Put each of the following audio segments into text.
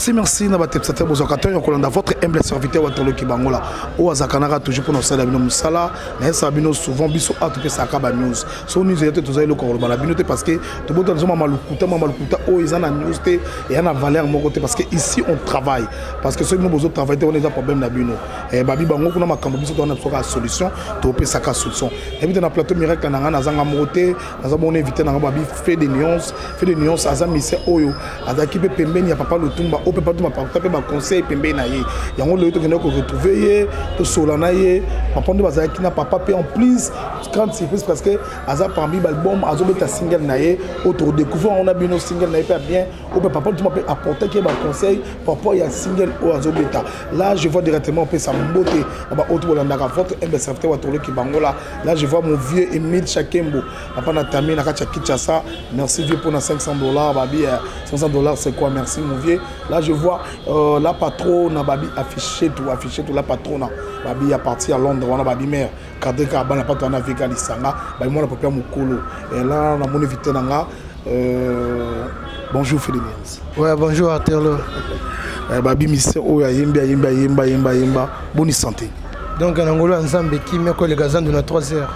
Merci, merci na batéléspectateurs bozwaka ntango ya kolanda votre humble serviteur Watoloki Bangola oyo azakanaka toujours mpona kosala bino mosala. Nayesaka bino souvent, biso awa topesaka banews. So news eya te, toza eloko ya koloba na bino te, parce que tobota biso mama lokuta, mama lokuta oyo eza na news te, eya na valeur moko te, parce que ici on travaille. Parce que soki bino bozotravaille te, wana eza problème na bino. Babi bango kuna makambo, biso towana biso kaka solution, topesaka solution. Nayebi te, na plateau miracle na ngai, nazanga moko te, naza bongo invité na ngai, babi Fait de Nuance. Fait de Nuance aza musicien oyo azalaki mpe pembeni ya papa Lutumba, oyo mpe papa Lutumba apporta mpe baconseil pembeni na ye. Yango lelo tokende koretrouve ye, tosola na ye. Papa nde bazalaki na papa mpe, en plus grande surprise, parce que aza parmi baalbum, azobeta single na ye oyo tokodécouvrir yango na bino, single na ye mpe ya bien, oyo mpe papa Lutumba mpe apportaki ye baconseil par rapport ya single oyo azobeta. Là je vois directement, opesa mbote na baoyo bolandaka votre humble serviteur Watoloki Bangola. Là je vois mon vieux Emile Chakembo, papa na tami na kati ya Kinshasa. Merci vieux pour 500 $. Babi, 500 $, c'est quoi? Merci mon vieux. Là je vois la patronne, babi affiché tout, affiché tout, la patronne, babi ya parti à Londres wana, babi mère kadrika bana pato wana vika lisanga, babi mwana popia mokolo. Et là namoni invité na nga. Bonjour Félix. Ouais, bonjour Arterlo. Babi mission oyo ayembi, ayembi, ayemba, ayemba, ayemba. Boni santé? Donc na ngolo ya Nzambe, kimia koleka zandu na 3 heures.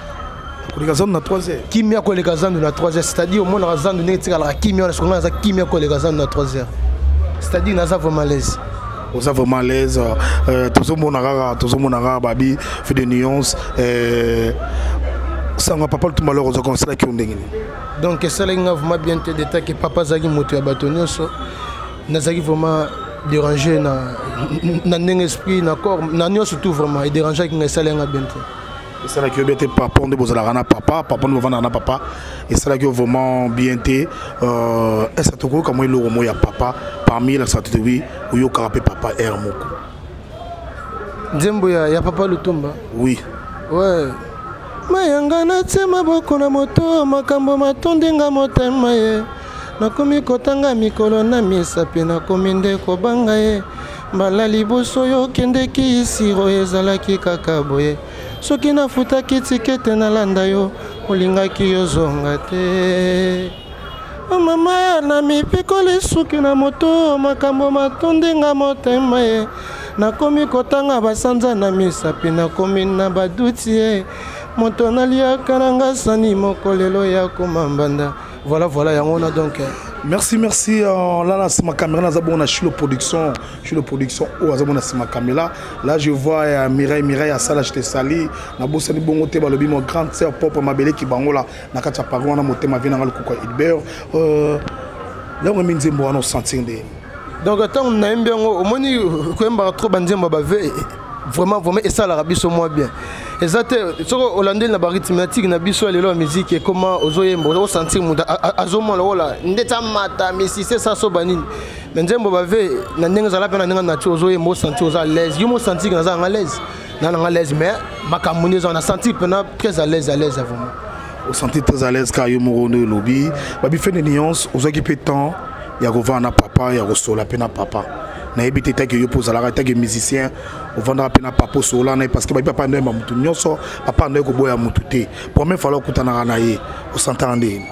Koleka zandu na 3 heures. Kimia koleka zandu na 3 heures, c'est-à-dire omonaka zandu ndenge etikalaka kimia wana, sokonga naza kimia koleka zandu na 3 heures, c'est-à-dire naza vraiment à l'aise. Oza vraiment à l'aise. Tozomona kaka, tozomona kaka, babi Fait de Nuance, sango papa Lutumba loko ozwaka, osalaki yo ndenge nini? Donc esalaki nga vraiment bien te, d'état ke papa azalaki moto ya bato nyonso. Nazalaki vraiment dérangé na ndenge esprit, na corps, na nyonso tout. Vraiment edérangeaki nga, esalaki nga bien te. Esalaki yo bien te. Papa nde bozalaka na papa, papa nde bovandaka na papa, esalaki yo vraiment bien te. Est ce que tokoyoka mwa eloko moko ya papa parmi elakisaka te? Oui, oyokaka mpe papa aire moko. Nzembo ya papa Lutumba? Oui. Ouais. Mayanga natie maboko na moto, makambo matondi nga motema ye, nakomi kotanga mikolo na misapi, nakomi nde kobanga ye. Mbala liboso oyo okendeki isiro, ezalaki kaka boye. Soki nafutaki ticket nalanda yo, olingaki yozonga te. Mama, na mipikoli suki na moto, makambo matondi nga motema ye, nakomi kotanga basanza na misapi, nakomi na baduti ye. Moto naliaka na nga sani moko, lelo ya koma mbanda. Voilà, voilà, yango wana donc. Merci, merci. Là na nsima caméra naza bongo na Chilo Production, Chilo Production oyo aza bongo na nsima caméra. Là je vois Mireille, Mireille asala, je te sali. Nabosani bongo te, balobi mo grande sœur propre Mabeleki Bangola na kati ya Paris wana, motema vie nanga lokuka Hilbert. Yango mi nzembo wana osentir nde? Donc ntango nayembi yango, omoni, koyembaka trop banzembo ya bave, vraiment, vraiment esalaka biso mwa bien. Eza te soki olandeli na barythmatique na biso ya lelo ya musique, ekoma ozoyemba, osentir moto azomona lokola ndeti amata misise esa so banini. Mais nzembo bave na ndenge ezala mpe na ndenge nature, ozoyemba, osentir oza à l'aise. Yo mo sentir naza nanga l'aise, na nanga l'aise, mais makambo nde eza na sentir mpena très à l'aise, à l'aise vraiment. Osentir très à l'aise kaka yo moko nde olobi. Babi Fait de Nuance, ozwaki mpe temps ya kovanda na papa, ya kosola mpe na papa. Nayebi te, etaki yo mpo ozalaka etaki musicien, ovandaka mpe na papa, osola na ye, parce que babi papa ndoyemba motu nyonso, papa ndoye koboya motu te. Première fois okutanaka na ye, osantaka ndeni?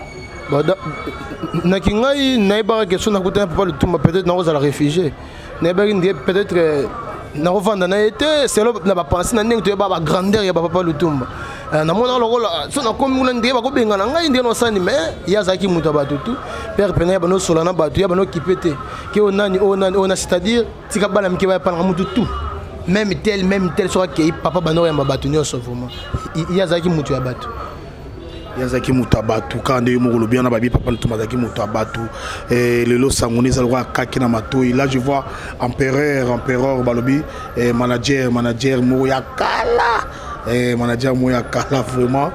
Naki ngai nayebaka ke so nakutana papa Lutumba, peut-être nakozala réfugié. Nayebaki nde peut-être nakovanda na ye te, selo na bapense na ndenge toyeba bagrandeur ya bapapa Lutumba. Namonaka lokola so nakomi kuna, ndenge bakobengana ngai, ndenge nosani. Mais ye azalaki moto ya bato tu, père pena ya banosola na bato, ya banokipe te ke oyo nani, oyo nani, oyo na, c'est-à-dire tika bana mike bayapalanga motu tout, même tel, même tel. Soki akei, papa banda koyamba bato nyonso. Vraiment ye azalaki moto ya bato. Ye azalaki moto ya bato kaka nde yo moko olobi wana. Babi papa Lutumba azalaki moto ya bato. Lelo sango nde eza lokola kaki na matoi. Là je vois empereur, empereur, balobi manager, manager moko ya kala, manager moko ya kala vraiment.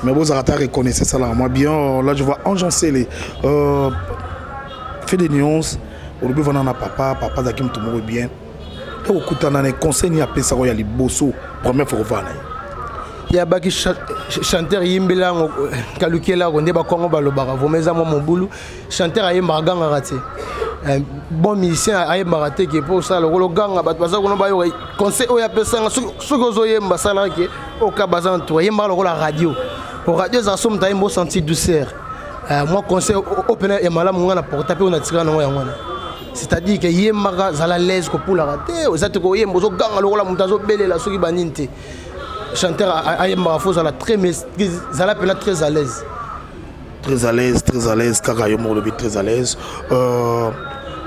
Mais bozalaka ta reconnaissance, esalaka mwa bien. Là je vois Ange Nsele. Fait des Nuances, olobi vanda na papa, papa azalaki moto moko bien. Okutana na conseil nini apesaka ya liboso, première fois kovanda na ye? Ya baki chanteur yimbela yango kalukelako nde bakongo balobaka. Vraiment eza mwa mobulu. Chanteur ayembaka, gangaka te. Bon musicien ayembaka te ke mpo osala lokola oganga, bato baza kuna bayoka. Conseil oyo apesanga, soki ozoyemba, asalaka ke oka baza na tour, ayembaka lokola radio, po radio ezala so moto ayemba, osentir douceur. Mwa conseil oyo pena ya malamu nga na porta mpe oyo natikala nango, yango wana. C'est-à-dire que yembaka, zala l'aise, kopulaka te, oza te koyemba ozoganga lokola moto azobelela soki banini te. Chanteur ayembaka, faut zala très, zala mpena très à l'aise. Très à l'aise, très à l'aise. Kaka yo moko olobi très à l'aise.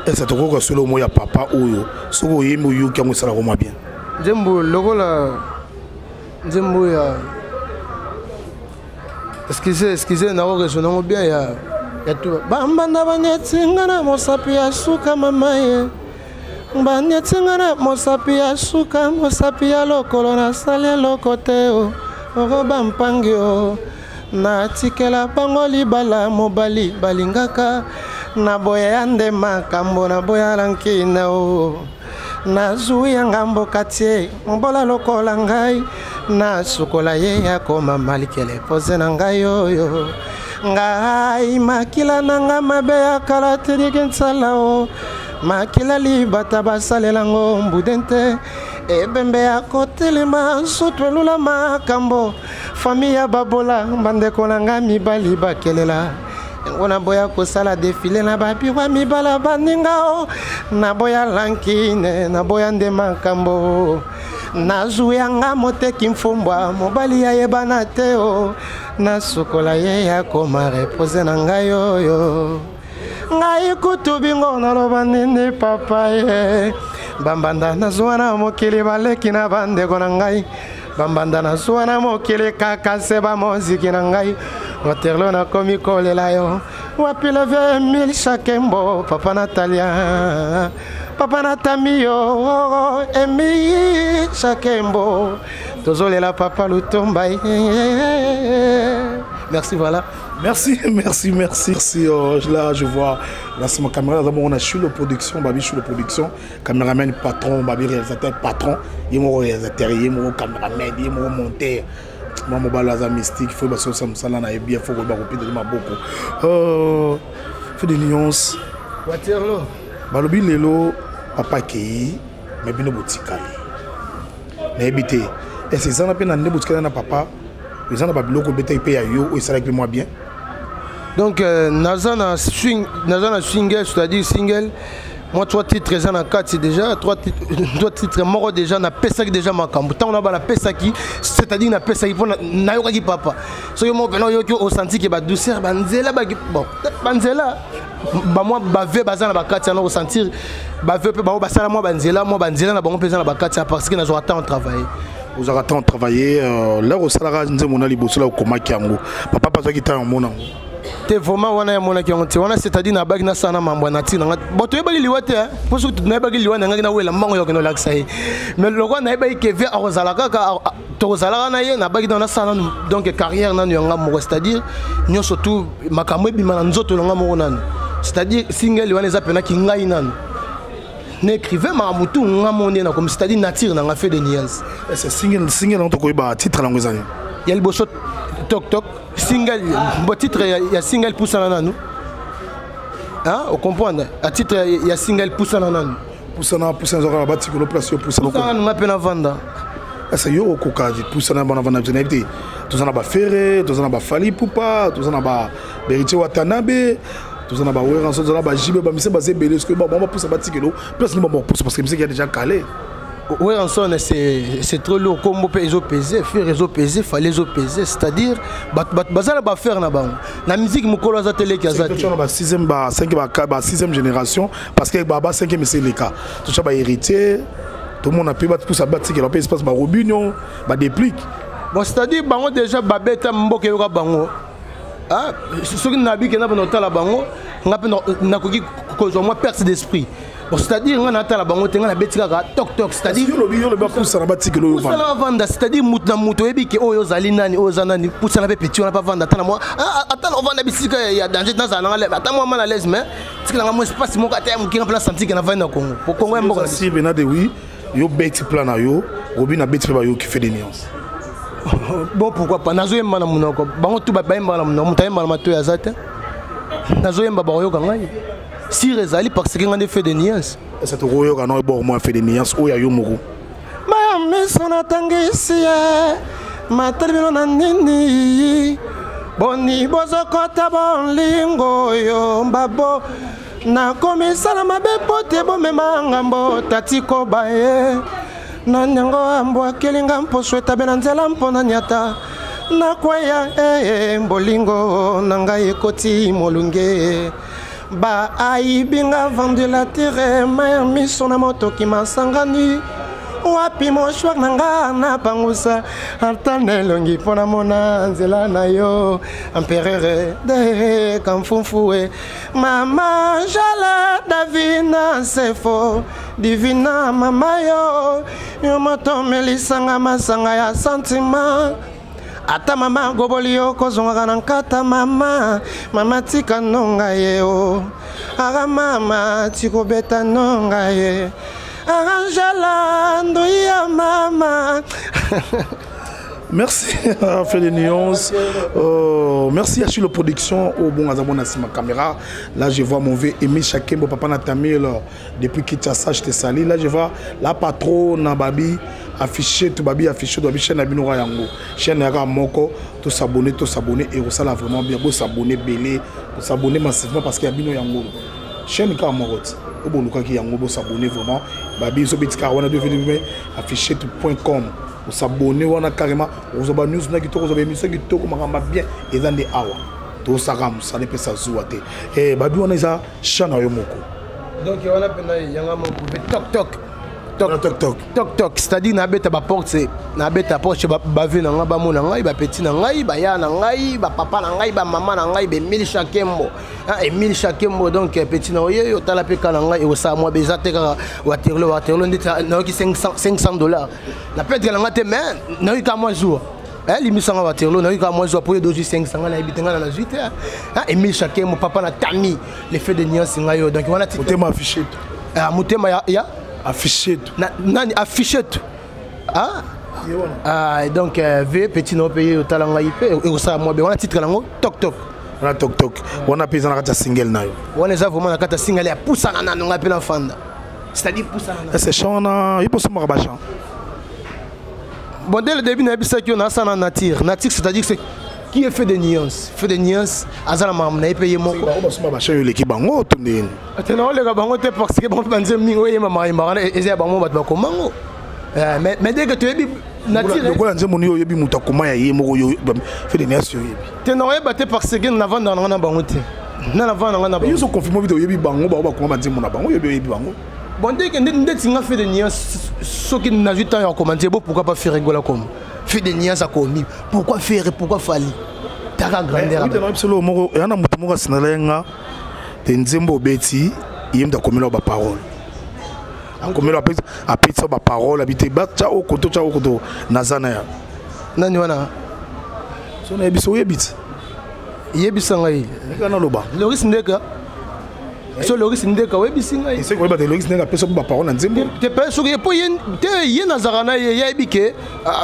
Ese tokoka solo mo ya papa oyo, soki oyembi, oyoki yango, esalaka mwa bien. Nzembo lokola nzembo ya, excuse, excuse, nakoraisonne yango bien, ya tu bambanda banetinga na mosapi ya suka, mama ye banetinga na mosapi ya suka, mosapi ya lokolo, nasali eloko te o oroba mpangi o natikela bango libala, mobali balingaka naboya ya nde makambo, naboya lankina o nazwi ya ngambo katie mobola lokola ngai, nasukola ye akoma malikele pose na ngai oyo ngai makila na nga mabe ya kala teliki nsala o makila libata basalelango mbude te, ebembe ya kotelema nsutu elula makambo fami ya babola, bandeko na ngai mibali bakelela yango, naboya kosala défilé na babirwa mibala baninga o naboya lankine, naboya nde makambo, nazwi yanga moteki mfumbwa, mobali ayebana te o nasukola ye akoma repose na ngai oyo ngai kutu bingo naloba nini papa ye bambanda nazwa na mokili, baleki na bandeko na ngai bambanda nazwa na mokili kaka se bamoziki na ngai. Waterlo, nakomi kolela yo wapi le vieux Emile Chakembo, papa Natalia, papa Natami yo Emile Chakembo, tozolela papa Lutumba. Merci, voilà. Merci, merci, merci. Merci. Là, je vois, là, c'est ma caméra. D'abord, on a Chulo Production, Babi Chulo Production, caméraman patron, Babi réalisateur patron, il est mon réalisateur, il est mon caméraman, il est mon monteur. Moi, mon balaza mystique, il faut que ça me na bien, faut que je maboko. Fait des nuances. Waterloo. Balobi lelo papa kei, mais bino botikali. Nayebi te. Est-ce que ça n'a pas na botikali na papa? Eza na babiloko obetaki mpe ya yo oyo esalaki mpe mwa bien. Donc naza na swing, naza na single, c'est-à-dire single moi trois titres eza na kati déjà, trois titres, trois titres moko déjà napesaki déjà makambo ntango na ba napesaki, c'est-à-dire napesaki mpo nayokaki papa. Soki moko mpena oyoki, osenti ke badouceur banzela, bon, banzela bamwa bave baza na bakati wana, osentir bave mpe bango basala mwa banzela, mwa banzela na bango mpe eza na bakati wana, parce que nazwaka temps travailler. Ozalaka temps travailler. L'heure osalaka nzembo na liboso la, okomaki yango, papa mpe azwaki ntango omona yango? Te, vraiment wana yamonaki yango te. Wana, c'est-à-dire nabaki nasala na mambo ya nature nanga. Bon, toyebaki liwa te, mpo soki nayebaki liwa na ngaki nawela mbango ya okende olakisa ye, mais lokola nayebaki ke akozala kaka, tokozalaka na ye, nabaki donc nasala nanu donc carrière nanu yanga moko, c'est-à-dire nyonso tu makambo ebima na nzoto nanga moko nanu, c'est-à-dire single wana eza mpenaki ngai nanu na écrivain makambo tu nga mo nde nakomi, c'est-à-dire nature nanga fait de nuance. Single, single yango tokoyeba titre yango eza nini? Ya liboso tok tok single, bo titre ya single Pusana nanu, hein, ocomprendre? A titre ya single Pusana nanu. Pusana, pusana ezwaka na batikolo place yo pusana. Pusana nanu nga mpe navanda. Ese yo okoka pusana bana vanda biso? Nayebi te, toza na baFerre, toza na baFally Ipupa, toza na baHéritier Watanabe, toza na baWerrason, toza na baJB, bamise baza ebele. Soki bango bapusa batikelo place nini bango bapusa? Parce que miseki ya déjà calé. Werrason, c'est trop lourd. Kombo mpe ezopese, Ferre ezopese, Fally ezopese, c'est-à-dire baza na baaffaire na bango na musique, mokolo aza te, leki aza te. Na ba 6e, ba 5, ba 6e génération, parce que ba 5e ese eleka, totya bahéritier, tomona mpe bapusa batikela mpe espace, baRobinho, badéplique. Bon, c'est-à-dire bango déjà babeta mboka, eyoka bango. Soki nabiki na mpena otala bango, nga mpe nakoki kozwa mwa perte d'esprit. Bon, c'est-à-dire nga natala bango te, nga nabeti kaka tok tok, c'est-à-dire yolobi, yolobi bapusana batikela oyo. Pusana bavanda, c'est-à-dire mutu na mutu oyebi ke oyo ozali nani, oyo oza nani, pusana mpe petit wana mpe avanda, ata na mwa, ata na ovanda bisika ya danger, nazala nanga leve, ata mwa mal à l'aise, mais tikelanga mwa espace moko ata ya moke, nga mpe nasanti ke navandi na Congo, po Congo ya mboka. Si bena de oui, yo beti plan na yo, Robi na beti mpe bayoki fait des nuances. Bon, pourquoi pas? Nazoyemba na monoko, bango tu bayembaka na monoko, moto ayemba na matoyi aza te. Nazoyemba, bakoyoka ngai sire ezali parce que nga nde fait de nuance. Ese tokoyoka na ebor mwa fait de nuance oyo ya yo moko? Maya miso natangisi ye matali bino na nini, boni bozokota bolingo oyo mbabo. Nakomisala mabe mpo te bomema ngambo tati koba ye nani yango ambwakeli nga mposo etabe na nzela mpo na nyata nakweya ee eh, bolingo na ngai ekoti molunge baayibi nga ventilatere mai ya miso na motoki masangani wapi mouchoir na nga napangusa ata na elongi mpo namona nzela na yo emperere de kamfumfue mama jala davina sefo divina mama yo yo moto omelisanga masanga ya sentiment ata mama agoboli yo kozongaka na nkata mama mama tika nonga ye o aka mama tikobeta nonga ye arangela ndoi ya mama. Merci à fait nuances. Merci à Chilo Production au bon Azabon ma caméra. Là, je vois mon V Aimé Chakembo, papa Natamil, depuis Kinshasa, je te salue. Là, je vois la patronne Babi affiché tout Babi affiché tout Babi chaîne Abino Yango. Chaîne Yaka Moko, tout s'abonner, tout s'abonner et ça là vraiment bien. Vous s'abonner belé, vous s'abonner massivement parce qu'il y a Bino Yango. Chaîne Ka Moko. Obolukaki yango bo s'abonner vraiment. Babi zobitika wana affiché tout.com. Osabonne wana carrément ozwa ba news na kitoko ozwa ba émission kitoko makambo bien eza nde awa tosaka mosala epesa zuwa te eh, babi wana eza chat na yo moko. Donc wana mpena yanga moko tok tok tok tok tok tok tok, c'est-à-dire nabeta baporte, nabeta porte bave na ngai, bamona ngai, bapeti na ngai, baya na ngai, bapapa na ngai, bamama na ngai, bemile Chakembo, Emile Chakembo. Donc petit na oye otala mpe ka na ngai ekosala mwa beza te kaka Waterlo Waterlo ndeti nayoki 500 $ na peut-être na nga te, mais nayoki ka mwa zuwa limbisanga Waterlo, nayoki ka mwa zuwa po ye dozwi 500, ngai nayebi te, ngai na nazwi te. Emile Chakembo, papa na Tami, le fait de nuance ngai oyo. Donc wana motema affiché. Motema ya affiché. Nani affiché tout? Ah ah, donc v petit na mpe ye otala ngai mpe ekosala mwa be wana titre nango tok tok. Wana tok tok wana mpe eza na kati ya single na yo? Wana eza vraiment na kati ya single ya pusana nano ngai mpe nafanda, c'est-à-dire pusana. Ese chant wana yo mposomaka bachant? Bon, dès le début nayebisaki yo nasala na nature. Nature, c'est-à-dire c'est qui est fait de nuance, fait de nuance aza na makambo na ye mpe ye moko. Basomba bachant, yo oleki bango to ndeni? Te, naoleka bango te parce que bango mpe banzembo mingi oyemba mayembaka wana eza ya bango, bato bakomango. Mais dès que toyebi nature lokola nzembo nini oyebi moto akoma ya ye moko, yo fait de nuance oyebi? Te, nakoyeba te parce que navandaka nanga na bango te, na navanda nanga na bango. Yo so confirme bite oyebi bango, bango bakoma banzembo na bango, oyebi, oyebi bango. Bon, ndenge ndeti nga fait de nuance, soki nazwi temps ya komantie bo, pourquoi pas Ferre Gola comme fait de nuance akomi? Pourquoi Ferre? Pourquoi Fally? Taka grandeur. Biso moko eya na moto moko asinala ye nga te, nzembo obeti ye moto akomela baparole, akomela apetisa baparole abi te batya okoto tya okoto naza na ya. Nani wana? So nayebi so oyebi ti. Yebisa ngai. Eka naloba. Loris Ndeka, so Loris Ndeka oyebisi ngai. Eseki oyeba te Loris Ndeka apesa mpo baparole na nzembo? Te mpe soki po ye te, ye nazalaka na ye, ye ayebi ke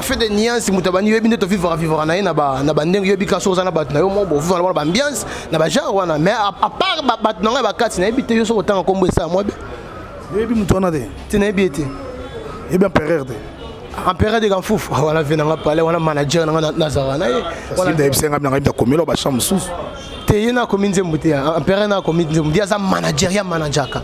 fait de nuance moto abandi, yoyebi nde tovivaka vivaka na ye na bandenge, yoyebi ka soki oza na bato na yo mo bovivaka na wana baambiance na bagenre wana. Mais à part bato na ngai bakati, nayebi te. Yo soki otanga nkombo esala mwa be. Oyebi moto wana te? Te, nayebi ye te. Yebi empereur te? Empereur de Gamfufu wana ve nanga pale wana manager nanga nazalaka na ye. Nayebisa ngai nanga akomela bachamp mosusu. Te, ye nakomi nzembo te, empereur nakomi nzembo te, aza manager ya managerka.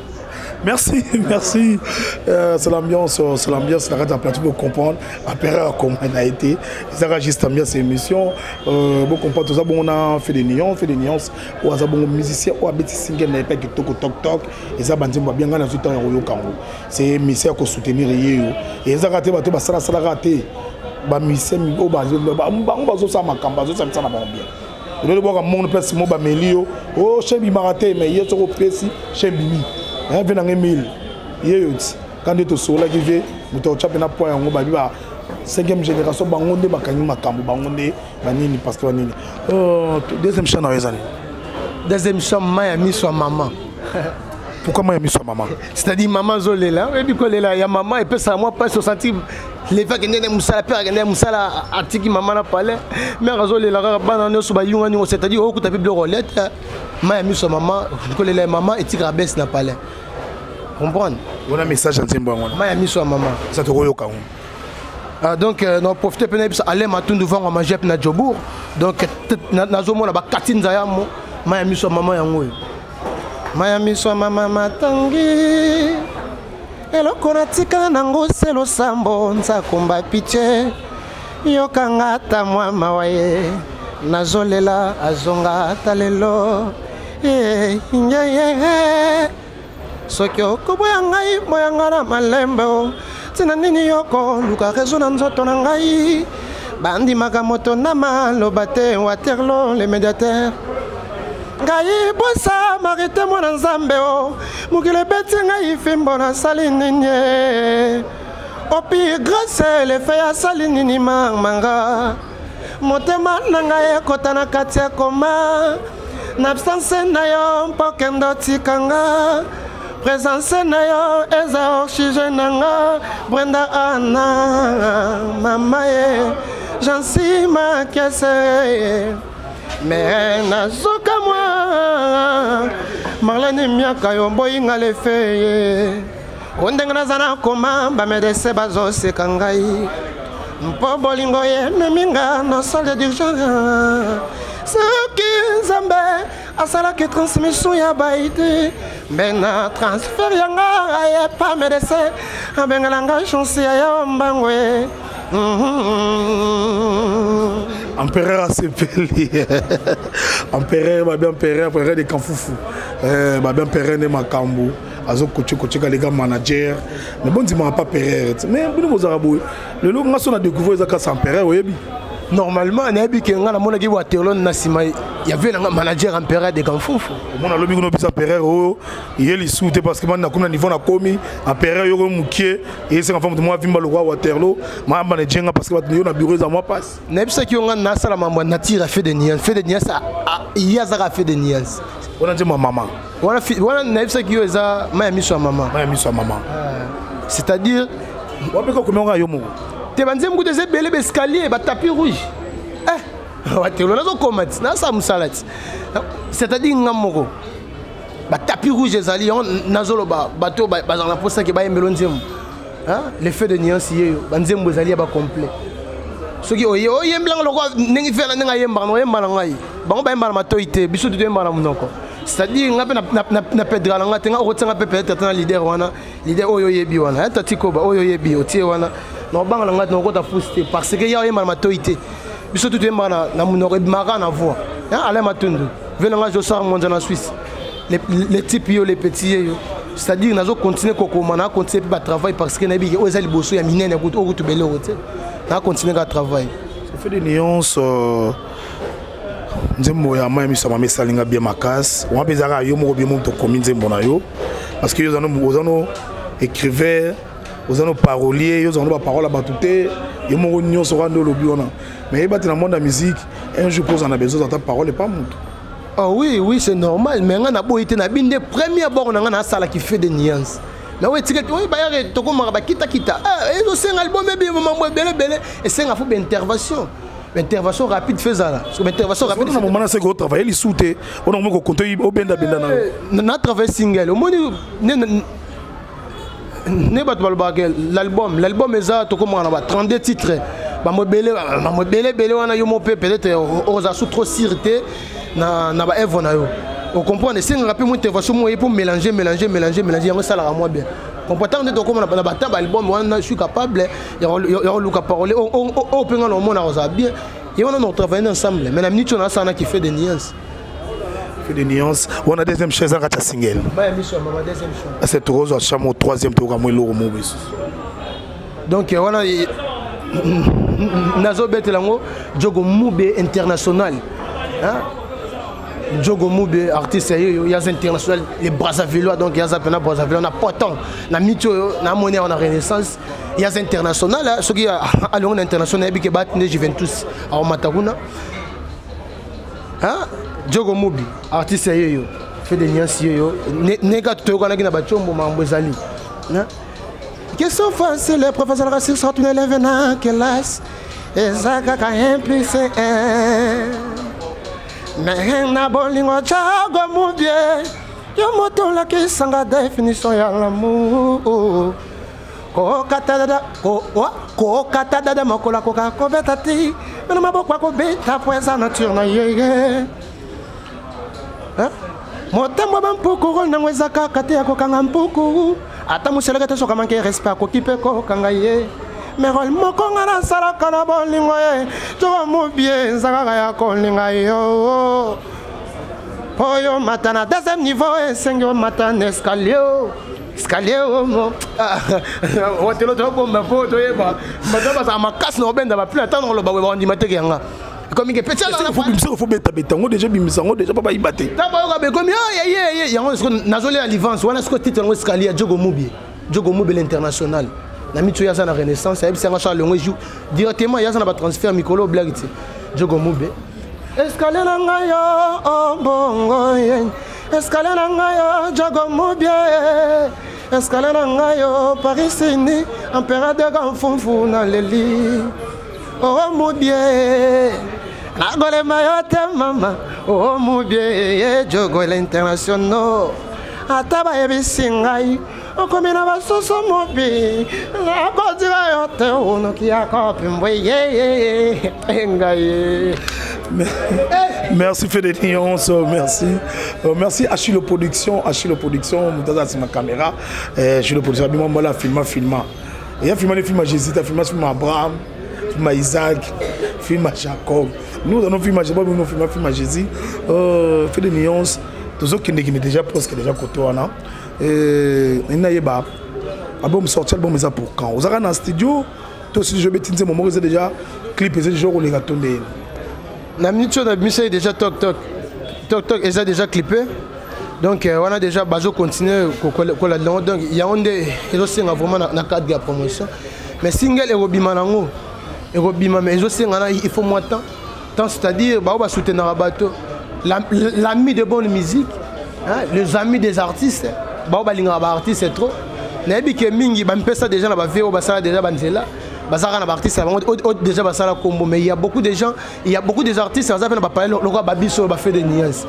Merci, merci. C'est l'ambiance, c'est l'ambiance. La radio plateau pour comprendre. Après, comment elle a été. Ça juste ambiance émission. Bon, comprendre tout ça. Bon, on a fait des nuances, fait des nuances. Ou à bon musicien, ou à petit single, n'a pas toc toc toc. Et ça, bandim, bien gagné, tout temps, kango. C'est musicien ko soutenir yeyo. Et ça raté, bato ba sala sala raté. Ba musicien, o ba bango bazo sa makamba, bazo sa na bango bien. Eloko bwaka monde place mo bameli yo o chien bimaka te, mais ye soko opesi chien bimi ve nanga emile ye yo ti ka nde tosololaki ve moto akotya mpena poids yango babi ba cinquième génération, bango nde bakangi makambo, bango nde banini parce que banini. Deuxième chant na yo eza nini? Deuxième chant, mai ya miso ya mama. Pourquoi mai ya miso ya mama? C'est-à-dire mama azolela, oyebi kolela ya mama epesaka mwa mpasi, osanti leva akende na mosala mpe akende na mosala, atiki mama na palais, mare azolela kaka, bana nyonso bayungani ngo, c'est-à-dire okuta mpe biloko olete. Mai ya miso ya mama, kolela ya mama etikaka bese na palais, comprendre? Wana message ya nzembo yango? Mai ya miso ya mama. Eza tokoyoka yango. Ah, donc na profite mpe nayebisa Alain Matundu vango majep na Jobourg. Donc nazomona bakati nzayamo mai ya miso ya mama yango oyo. Maya miso ya mama matangi eloko natika nango se losambo nzakomba pitie yokanga ata mwa mawa ye nazolela azonga ata lelo eh, yeah, soki okoboya ngai boya nga na malembe o ntina nini yokoluka rezo na nzoto na ngai bandimaka moto na maloba te waterlo le médiateur ngai bosa marite mwana nzambe o mokili ebeti ngai fimbo nasali nini opi grace lefe asali nini mangmanga motema na ngai ekota na kati ya koma na absence na yo mpo kende otika nga présence na yo eza oxygène na nga brenda ana mama ye jansi makese me nazoka mwa marlene miaka yo boyinga lefeye o ndenge naza na koma bamedese bazoseka ngai mpo bolingo ememi nga na salle d'urgence soki nzambe asalaki transmission ya baide mbe na transfert ya nga ayepa medecin abengela nga chance ya yo mbango ye Empereur asepeli empereur babi empereur empereur de kamfufu eh, babi empereur nde makambo azo koche koche kaleka manager mais bondimaka pa perere ti mais bino bozalaka boye lelo nga so na découvrir eza kasa empereur oyebi normalement nayebi ke nga namonaki waterlon na nsima ya vie nanga manager empereur de kamfufu omona alobi kuna opesa empereur oyo ye lisusu te parce que mani nakomi na niveau nakomi empereur yoko mokie esenga fa moto mwa vimba lokwa waterlo mayamba na ejenga parce que bato yo na bureau eza mwa pasi nayebisaki yo nga nasala mambo ya nature ya fait de nuance fait de nuance ye azaka fait de nuance wana nzembo ya mama wana wana nayebisaki yo eza mai ya miso ya mama mai ya miso ya mama ah. c'est-à-dire wapeka okomi yango yo moko te banzembo kutu eza ebele baescalier batapis rouge eh watelo nazokoma ti nasala mosala ti c'est-à-dire nga moko batapis rouge ezali yango nazoloba bato bazala na mposa ke bayembelo nzembo l'effet de nuance yeyo banzembo ezali ya bacomplet soki oye oyembelanga lokola ndenge fela ndenge ayembaka na oyemba na ngai bango bayemba na matoi te biso te toyemba na monoko c'est-à-dire nga mpe na pedra na nga te nga okotia nga mpe peut-être ata na leader wana leader oyo oyebi wana ata tikoba oyo oyebi otie wana na obanga na ngai te nakokota fusi te parce que ya oyemba na matoi te biso te toyembaka na monoko ebimaka na voix alain matundu ve na nga josar monza na suisse les types yo les petits ye yo c'est-à-dire nazo continuer kokoma na continuer mpe batravail parce que nayebi ke oyo eza liboso ya minene kutu oyo kutu beloko te na continuer kaka travail ça fait des nuances euh, nzembo ya mai miso ya mama esali nga bien makasi wana mpe ezalaka yo moko bien moto okomi nzembo na yo parce que yo oza no écrivain oza no parolier yo ozala no baparole ya bato te yo moko nyonso wana nde olobi wana mais yeba te na monde ya musique un jour mpo ozala na besoin ata parole epa moto Oh oui, oui, c'est normal. Mais nga na boyi te na binde premier bord na nga na sala qui fait des nuances. Na oyo etikali oyo bayaka tokomaka bakitakita ah, ezosenga album ebima mambo ebele ebele esenga fo baintervention intervention rapide fezala parce que intervention rapide na moment na seko travailler lisu te ona mo ko compter obenda benda na eh, na travailler single omoni ne ne bato balobaka l'album l'album eza tokomaka na ba 32 titres bambo ebele bambo ebele ebele wana yo mo mpe peut-être okozala su trop sire te na, na baevre na yo ocomprendre esengaka mpe mo intervention moko ye mpo mélanger mélanger mélanger mélanger yango esalaka mwa bien comprend ntango nde tokóma na bata baalbum wana je suis capable ya koluka parole oyo mpe nga na omona kozala bien ye wana na travaille ensemble mais na minute oyo nasala na kife de nuance fait de nuance wana deuxième chaise kati ya single ese tokozwa chamo troisième toyoka mwa eloko moko lisusu donc euh, wana nazobetela yango jogo mube international hein? Djogo Moube, artiste yo yaza international les Brazzavillois donc yaza pena Brazzavillois na potant na miti oyo na moni na renaissance yaza international hein, soki alongo na international nayebi ke batinde Juventus akomata kuna hein Djogo Moube artiste yo fait des nuances yo neka toyokanaki na batiombo mambo ezali hein? Question facile, professeur azalaka sur une élève na classe eza kaka 1 plus 1 me na bolingo jago mobie yo moto olakisanga définition ya l'amour kokata dada kokata dada mokolo akoka kobeta ti me na maboko akobeta po eza nature na ye. Motema bampuku role nango eza kaka te ya kokanga mpuku. Ata moselaka te soka manke respect akoki mpe kokanga ye. Mais role moko nga nasalaka na bolingo ye toko mobie eza kaka ya kolinga yo. Mpo yo mata na deuxième niveau esengi omata na escalier. Escalier omo watelo tobomba mpo toyeba bato bazala makasi na kobenda baplan ntango koloba boye bakondima teke yanga ekomi ke petibimisa fo betabeta yango deja bimisa yango deja mpo bayiba te. Ntango bayoka bekomi yeye yango siko nazolela livance wana siko titre yango escalier ya Jogo Mubi. Jogo Mubi l'international na mitu oyo aza na renaissance ayebisi yanga so alongo jou directement ye aza na batransfert mikolo blague te. Jogo Mubi escalier na ngai yo bongo ye escalier na ngai yo Jogo Mubi escalier na ngai yo Paris-Sini empereur de Gamfumfu na leli oh Mubie nagolema yo te mama oh Mubie Jogo l'international ata bayebisi ngai okomi na basusu mobi nakotika yo te onoki ya kopimbwe ye ngai. Merci Fede Nuance, merci. Merci Achille Production, Achille Production, Moutaza c'est ma caméra. Achille Production, abima mbala filma filma. Et ya filma les films à Jésus, ta filma film à Abraham, film à Isaac, film à Jacob. Nous allons filmer à Jacob, nous filmer film à Jésus. Fede Nuance, tous autres qui n'est déjà presque déjà côté wana. Inayeba album sorti, album eza pour quand? Ozaka na studio, to si je beti nzembo moko eza déjà clip eza déjà kolinga tonde. Na minute oyo nabimisa déjà tok tok tok tok eza déjà clippé. Donc wana déjà bazo continuer kolanda yango. Donc yango nde ezosenga vraiment na cadre ya promotion. Mais single ekobima nango ekobima, mais ezosenga na il faut moins temps temps, c'est-à-dire bao basoutenaka bato, l'ami de bonne musique, hein, les amis des artistes, bao balingaka ba artistes trop. Nayebi ke mingi bamipesa déjà na bavie oyo basala déjà banzela bazalaka na baartiste na bango oyo déjà basala kombo. Mais il y a beaucoup de gens, il y a beaucoup des artistes baza mpe na bapalais lokola babiso oyo bafe de nuance,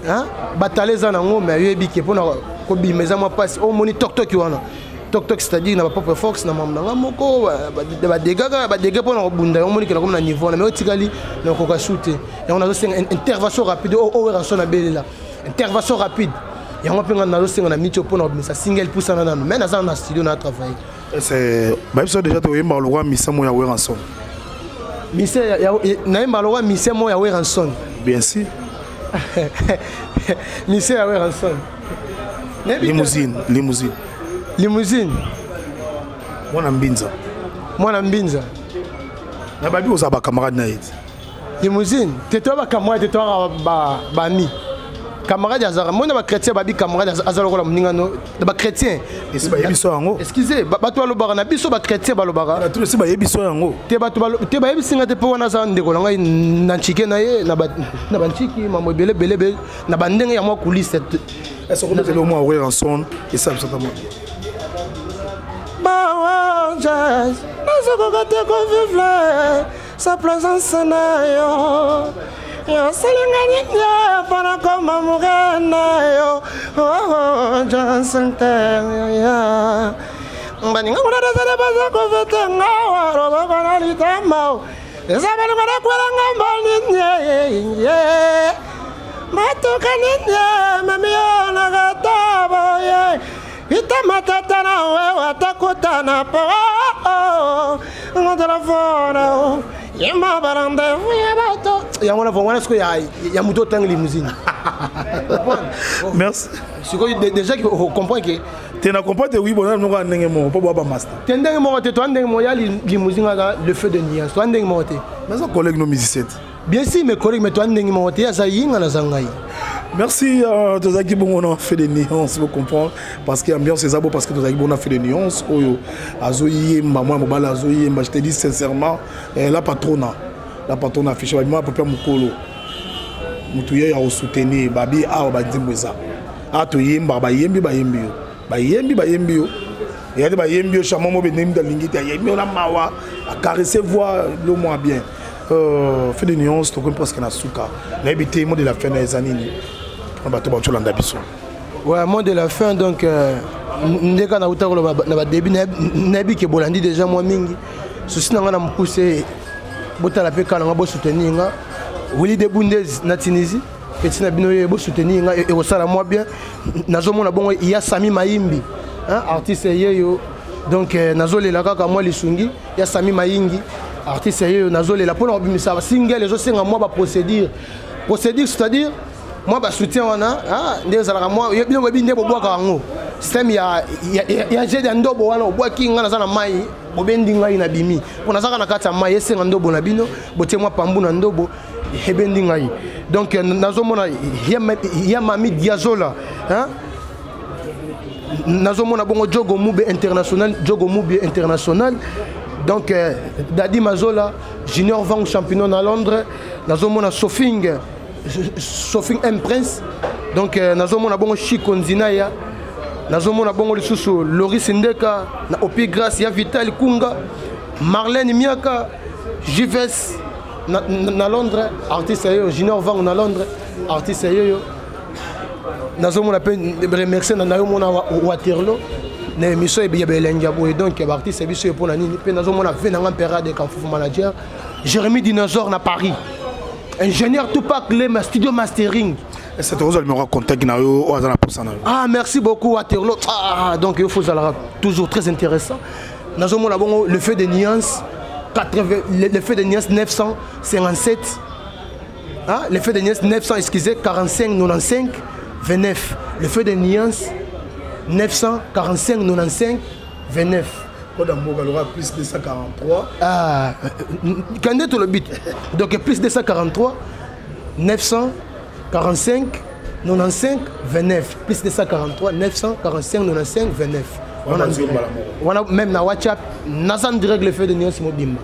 hein, batala eza nango. Mais oyebi ke mpona kobima eza mwa mpasi. Oyo omoni tok-tok wana tok-tok, c'est-à-dire na bapropre force na mamu nanga moko badega kaka badega mpona kobunda yango. Omoni ke nakomi na niveau wana, mais otikali na kokoka su te. Yango nazosenga intervention rapide oyo Werrason abelela intervention rapide. Yango mpe nga nazosenga na miti mpona kobimisa single pusana nano, mais naza na studio na travailler. C'est bayebi so déjà toyemba lokwa misa mo ya Werrason. Mise nayemba lokwa mise mo ya Werrason. Bien sûr. Mise ya Werrason. Limousine, limousine. Limousine. Mwana mbinza. Mwana mbinza. Na babi oza ba camarade na ye. Limousine, te toa ba camarade te toa ba bami. Camarade azara, mona ba chrétien babi camarade azala lokola moninga no, ba chrétien. Esi bayebi so yango. Excusez, bato balobaka na biso ba chrétien balobaka. Bato esi bayebi so yango. Te bato te bayebi singa te po wana aza ndeko na ngai na ntike na ye na ba na bantiki mambo ebele ebele ebele na bandenge ya mwa coulisse. Est-ce qu'on peut le mot Werrason et ça ça moi. Bawa jazz, nazokoka te kovivre sa présence na yo. Yosalinga nini mpona koma moke na yo. Oh, Johnson te ya. Baninga kuna tezele baza kovete ngawa loboko na litama. Eza balingo nakwela ngambo nini ye. Matuka nini mami yo nakatabo ye. Itama tata na wewe atakutana po. Ngo telefone yema barandez-vous ya bato. Yango na wana sikoyo ya moto otangi limousine. Merci. Sikoyo déjà que comprend que te na comprend te oui bona noko ndenge moko po ba master. Te ndenge moko te to ndenge moko ya limousine aza le feu de nuance to ndenge moko te. Mais ça collègue nos musiciens. Bien sûr mes collègues, mais to ndenge moko te aza yinga na zangai. Merci tozalaki bongo na fait de nuance, vous comprendre parce que ambiance eza beau parce que tozalaki bongo na fait de nuance oyo azoyemba mwana mobali azoyemba. Je te dis sincèrement, la patrona, la patrona affiché babima papa mokolo motu ye ya kosoutenir babi awa banzembo eza awa toyembaka bayembi bayembi yo bayembi bayembi yo eya te bayembi yo chamo mo bendemi moto alingi te ayembi yo na mawa acaresse voix lo mwa bien. Fait de nuance tokomi presque na suka nayebi te mot de la fin na eza nini mpona bato baotolanda biso. Ouais, mot de la fin donc ndeka na uta koloba na ba début nayebi ke bolandi déjà mwa mingi souci na nga na mokuse botala mpe kala nga bosoutenir nga Willy de Bundez na Tunisie. Petit na bino ye bosoutenir ngai, ekosala mwa bien. Nazomona bongo ya Sami Mayimbi, hein, artiste yeyo. Donc nazolela kaka mwa lisungi ya Sami Mayingi, artiste yeyo. Nazolela mpona kobimisa single, ezosenga mwa baprocédure, procédure, c'est-à-dire mwa basoutien wana nde ezalaka mwa bino boyebi nde bobwaka yango, système ya jet ya ndobo wana. Obwaki ngai, naza na mai, bobendi ngai na bimi mpo nazaka na kati ya mai. Esenga ndobo na bino, botie mwa pambu na ndobo, ebendi ngai. Donc nazomona ya Mami Diazola, hein? Nazomona bongo Jogo Mube International, Jogo Mube International. Donc Dadi Mazola, Junior Vang Champignon na Londres. Nazomona Sofing, Sofing M Prince. Donc nazomona bongo Chico Nzinaya, nazomona bongo lisusu Loris Ndeka na Opi Grace ya Vital Kunga, Marlène Miaka, Juves na Londres, artiste yeyo Junior Vang na Londres, artiste yeyo. Nazomona mpe remercier na yo mona Waterloo na émission ya belengi ya boye. Donc baartiste biso ye mpona nini mpe nazomona ve nanga mpera de Kamfufu, manager Jérémy Dinosaure na Paris, ingénieur Tupac Lema studio mastering. Est-ce que tu as numéro contact na yo oyo aza na posa na yo? Ah, merci beaucoup Waterloo. Ah, donc il faut ozalaka toujours très intéressant. Nazomona bongo le fait de nuance 80, le fait de nuance 957, hein, le fait de nuance 900, excusez, 45 95 29. Le fait de nuance 945 95 29. Code ya mboka loka plus 243. Ah, kande tolobi te. Donc plus 243 945 95 29, plus 243 945 95 29. Wana nzembo mbala moko. Wana même na WhatsApp naza en direct, le fait de nuance mobimba.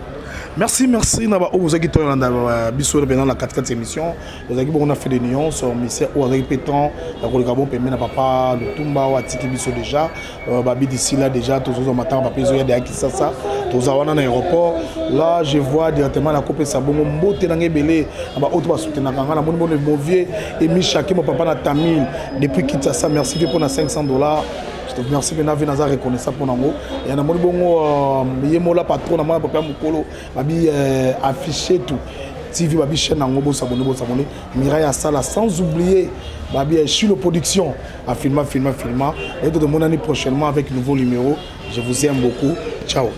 Merci, merci na baoyo bozalaki tolanda biso mpena na katikati ya émission. Ozalaki bongo na fait de nuance, monsieur oyo azalaki mpe temps ya koleka bon pembe na papa Lutumba oyo atiki biso déjà. Babi d'ici là déjà tozozwa matanga, papa ezoya deya Kisasa, toza wana na aéroport. Là je vois directement nakopesa bongo mbote nanga ebele na baoyo to basoutenaka nga. Namoni bono mon vieux Emi Chake, mo papa na Tamil depuis Kinshasa. Merci mpe mpona 500 $. Merci mpe na naza reconnaissant mpo nango. Ya namoni bongo ye mola patron na mwana papa ya mokolo babi affiché tout TV, babi chaîne yango, bosabone, bosabone. Mirai Asala, sans oublier babi Chilo Production à filma filma filma. Et tout le monde prochainement avec nouveau numéro. Je vous aime beaucoup, ciao.